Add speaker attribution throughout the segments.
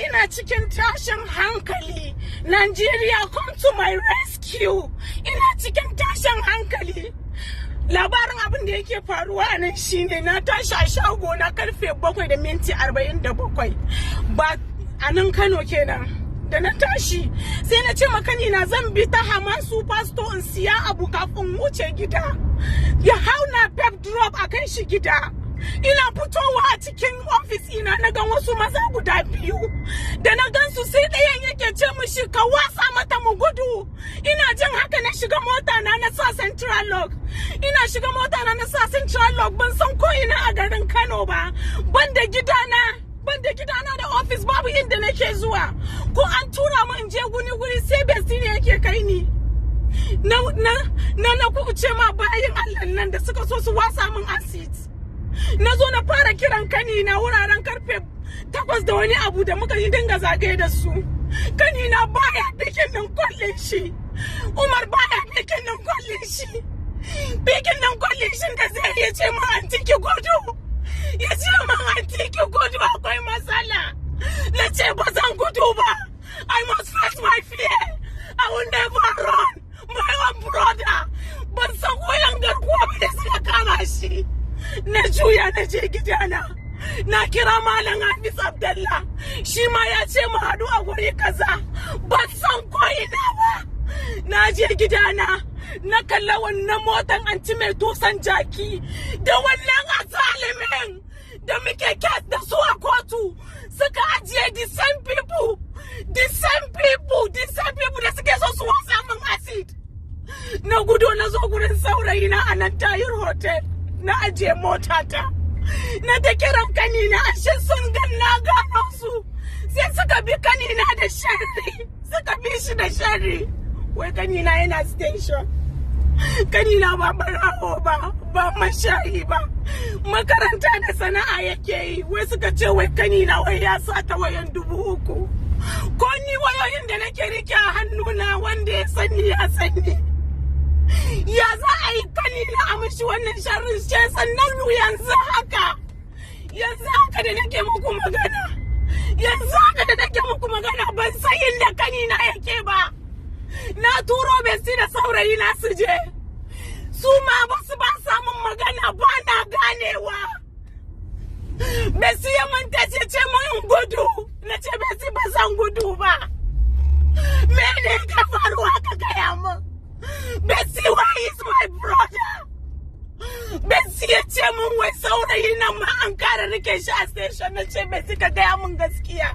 Speaker 1: Ina cikin tashin hankali. Nigeria, come to my rescue. Ina cikin tashin hankali. Labarin abin da yake faruwa a nan shine na tashi a shago na karfe 7:47 ba a nan Kano kenan. Da na tashi, sai na ce makanina zan bi ta Haman Super Store in siya abu kafin wuce gida. Ya hau na pep drop a kan shi gida. Ina fitowa a cikin ofis ina, na gan wasu maza guda biyu. Da na gan su, sai ɗayan yake ce mishi, "Ka wasa mata mu gudu." Ina jin haka na shiga mota na, na sa central lock. Ina shiga mota na, na sa central lock. Ban san ko ina a garin Kano ba, banda gidana. Banda gidana da ofis, babu inda nake zuwa. Ko an tura mu in je guni guri, sai bestie ne yake kai ni. Na na na na kuce ma bayin Allah nan da suka so su wasa min acid. Na zo na fara kiran kanina wuraren karfe 8 da wani abu da muka yi dinga zagaye da su. Kanina baya picking din call ɗin shi. Umar baya picking din call ɗin shi. Picking din call ɗin shi da zai iya ce ma, "Aunty, ki gudu." Ya ce ma, "Aunty, ki gudu, akwai matsala." Na ce ba zan gudu ba. I must face my fear. I will never run. My own brother, ban san koyan garkuwa ba da suka kama shi. Na juya na je gidana. Na kira Malam Hafiz Abdallah, shi ma ya ce mu haɗu a guri kaza. Ban san ko ina ba. Na je gidana, na kalla wannan motan aunty mai tusan jaki da wannan azalimin da muke case da su a kotu suka ajiye. The same people, the same people, the same people da suke so su wasa min acid. Na gudu na zo gurin saurayi na a nan Tayir Hotel. Na ajiye motata, na ta kiran kanina. Ashe sun gan na gano su, sai suka bi kanina da sharri, suka bi shi da sharri, wai kanina yana station. Kanina ba barawo ba, ba mashayi ba, makaranta da sana'a yake yi. Wai suka ce wai kanina wai ya sata wayan 3000. Ko ni wayoyin da nake rike a hannuna, wanda ya sani ya sani. Ya za a yi kanina a mishi wannan sharrin? Ce sannan yanzu haka, yanzu haka da nake muku magana, yanzu haka da nake muku magana, ban san inda kanina yake ba. Na turo bestie da saurayi na su je, su ma ba su ba samun magana ba, na ganewa. Bestie ya manta ce ce mun gudu. Na ce, "Bestie, ba zan gudu ba." Mene ka faruwa? Ka gaya mun. Bestie, where is my brother? Bestie ya ce mun wai saurayi nan ma an kara rike shi a station. Na ce, "Bestie, ka gaya mun gaskiya.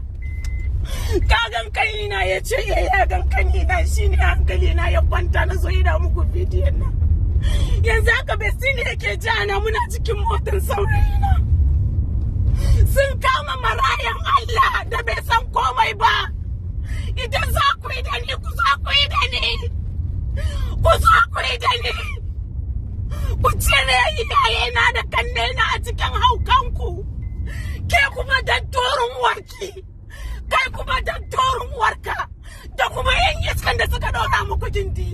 Speaker 1: Ka gan kanina?" Ya ce ya gan kanina. Shine hankali na ya kwanta, na zo ina muku bidiyon nan. Yanzu haka bestie ne yake jana, muna cikin motar saurayi na. Sun kama marayan Allah da bai san komai ba. Idan za ku yi da ni, ku zo ku yi da ni, ku zo ku yi da ni, ku cire iyayena da kannena a cikin haukanku. Ke kuma da dorin warki, kai kuma da dorin warka, da kuma yan iskan da suka ɗora muku gindi.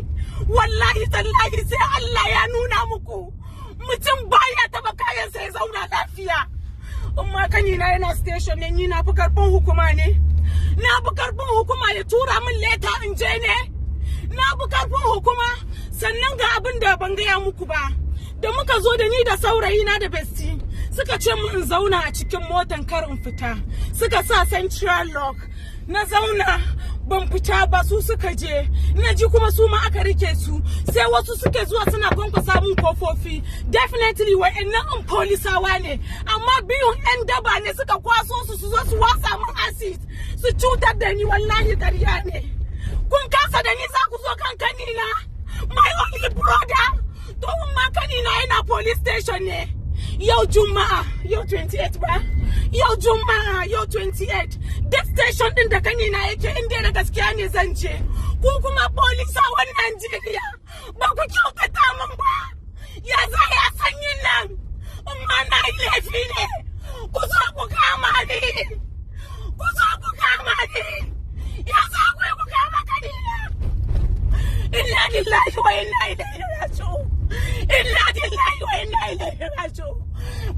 Speaker 1: Wallahi tallahi sai Allah ya nuna muku mutum baya taba kayan sai zauna lafiya. In ma kanina yana station ne, ni na fi karfin hukuma ne? Na fi karfin hukuma ya tura min letter in je ne? Na fi karfin hukuma? Sannan ga abin da ban gaya muku ba. Da muka zo da ni da saurayi na da bestie, suka ce mu in zauna a cikin motan, kar in fita. Suka sa central lock. Na zauna, ban fita ba. Su suka je, na ji kuma su ma aka rike su. Sai wasu suke zuwa suna kwankwasa mun kofofi. Definitely wa'annan in polisawa ne, amma biyun yan daba ne suka kwaso su, su zo su wasa mun acid, su cutar da ni. Wallahi ƙarya ne. Kun kasa da ni, za ku zo kan kanina, my only brother? To, ma kanina yana police station ne. Yau Juma'a, yau 28 ba, yau Juma'a, yau 28. Duk station din da kanina yake, inda da gaskiya ne, zan je. Ku kuma polisawan Najeriya, ba ku kyautata min ba. Ya za ya sanyin nan? In ma na yi laifi ne, ku zo ku kama ni, ku zo ku kama ni. Ya za ku yi ku kama kanina? Inna lillahi wa inna ilaihi raji'un. Inna lillahi wa inna ilaihi raji'un.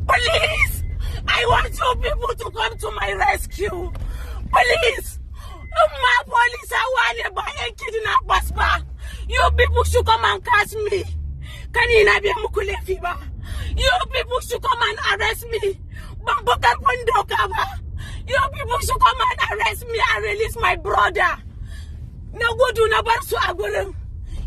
Speaker 1: Please, I want you people to come to my rescue. Please, in ma polisawa ne, ba yan kidnappers ba, you people should come and catch me. Kanina bai muku laifi ba. You people should come and arrest me. Ban fi karfin doka ba. You people should come and arrest me and release my brother. Na gudu na bar su a gurin.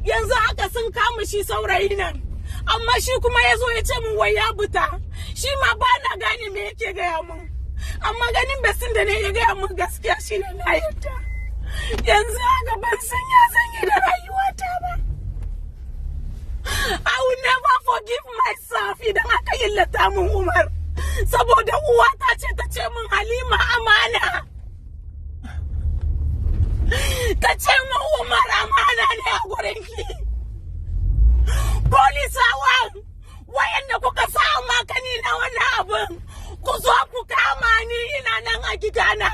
Speaker 1: Yanzu haka sun kama shi saurayi nan, amma shi kuma ya zo ya ce min wai ya buta. Shi ma ba na gane me yake gaya mun, amma ganin besin da ne ya gaya mun gaskiya shi ne na yarda. Yanzu haka ban san ya zan yi da rayuwata ba. I will never forgive myself idan aka illata min Umar, saboda uwata ce ta ce min Halima amana, ta ce min Umar amana ne a gurinki. Polisawan wayanda kuka sa makani na wannan abin, ku zo ku kama ni, ina nan a gidana.